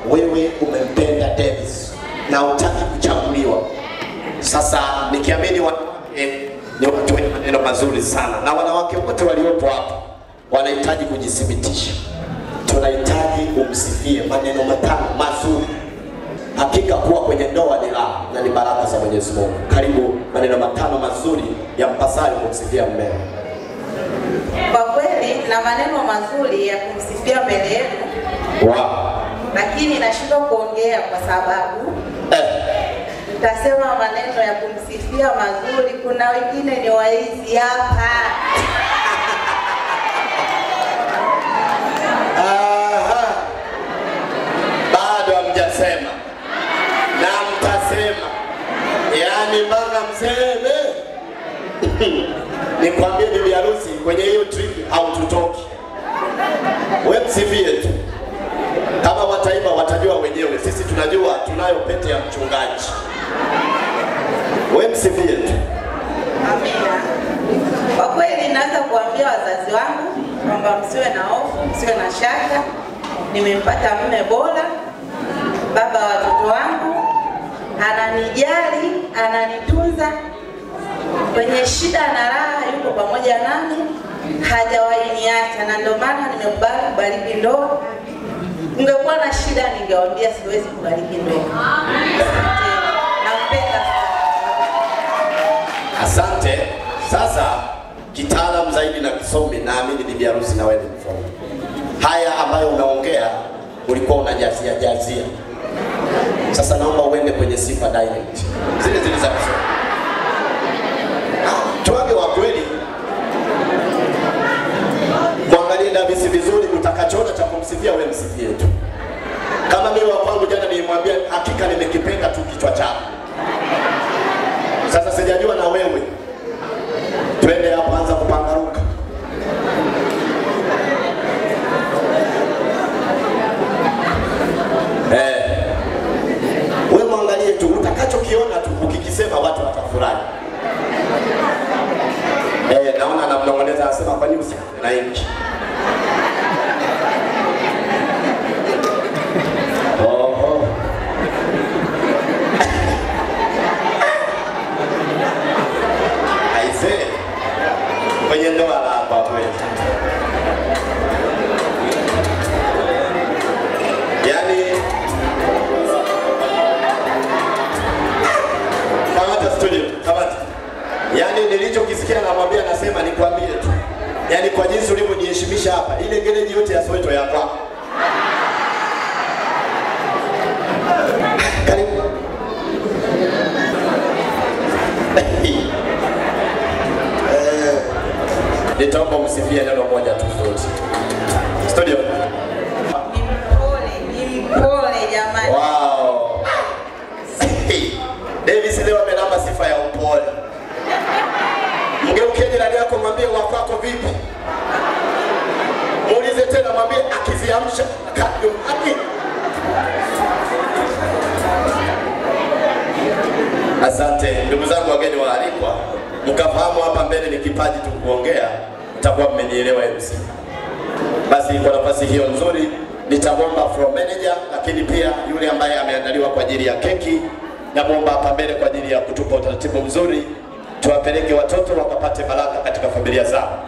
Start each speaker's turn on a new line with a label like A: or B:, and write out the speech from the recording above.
A: wewe umempenda Davis na hutaki kuchaguliwa. Sasa nikiamini wanawake ni watu wenye maneno mazuri sana, na wanawake wote waliopo hapa wanahitaji kujithibitisha. Tunahitaji umsifie maneno matano mazuri. Hakika kuwa kwenye ndoa ni raha na ni baraka za Mwenyezi Mungu. Karibu maneno matano mazuri ya mpasayo kumsifia mmeo.
B: Kwa kweli na maneno mazuri ya kumsifia mbele yenu.
A: Wow.
B: Lakini nashindwa kuongea kwa sababu nitasema maneno ya kumsifia mazuri, kuna wengine ni waizi hapa.
A: Aha. Bado hamjasema. Na mtasema. Yaani mpaka mseme. Nikwambie bibi harusi, kwenye hiyo trip haututoki. Wewe msifie tu. Kama wataiba watajua wenyewe. Sisi tunajua tunayo pete ya mchungaji. Wewe msifie tu.
B: Amina. Kwa kweli naanza kuambia wazazi wangu kwamba msiwe na hofu, msiwe na shaka. Nimempata mume bora, baba wa watoto wangu, ananijali, ananitunza. Kwenye shida na raha yuko pamoja nami, hajawahi niacha, na ndio maana nimekubali kubariki ndoa. Ningekuwa na shida ningewaambia siwezi kubariki ndoa. Nampenda sana.
A: Asante. Sasa kitaalamu zaidi na kisomi, naamini bibi harusi na wewe ni msomi. Haya ambayo unaongea ulikuwa unajazia jazia. Sasa naomba uende kwenye sifa direct. Zile zile za kisomi. Tuange wa kweli. Muangalie Davis vizuri, utakachoona cha kumsifia wewe msifie tu. Kama mimi wa kwangu jana nilimwambia hakika nimekipenda tu kichwa chako. Sasa sijajua na wewe. Twende hapo, anza kupangaruka. Wewe muangalie tu, utakachokiona tu ukikisema watu watafurahi. Naona anamnong'oneza anasema kwa nini usianze na hiki? Oho. Aise. Kwenye ndoa la hapa kweli. Yaani kamata studio, kamata. Yaani nilichokisikia namwambia, nasema nikwambie tu. Yaani kwa jinsi ulivyoniheshimisha hapa, ile gereji yote ya Soweto ya kwako. Karibu. Nitaomba msifie neno moja tu zote. Studio.
B: Ni mpole jamani.
A: Wow. Davis leo amenamba sifa ya upole. Mgeukie jirani yako mwambie wako vipi? Muulize tena mwambie akiziamsha akanyumbani. Asante ndugu zangu wageni waalikwa, mkafahamu hapa mbele ni kipaji tu kuongea, mtakuwa mmenielewa MC. Basi kwa nafasi hiyo nzuri nitamwomba floor manager, lakini pia yule ambaye ameandaliwa kwa ajili ya keki, namuomba hapa mbele kwa ajili ya kutupa utaratibu mzuri, tuwapeleke watoto wakapate baraka katika familia zao.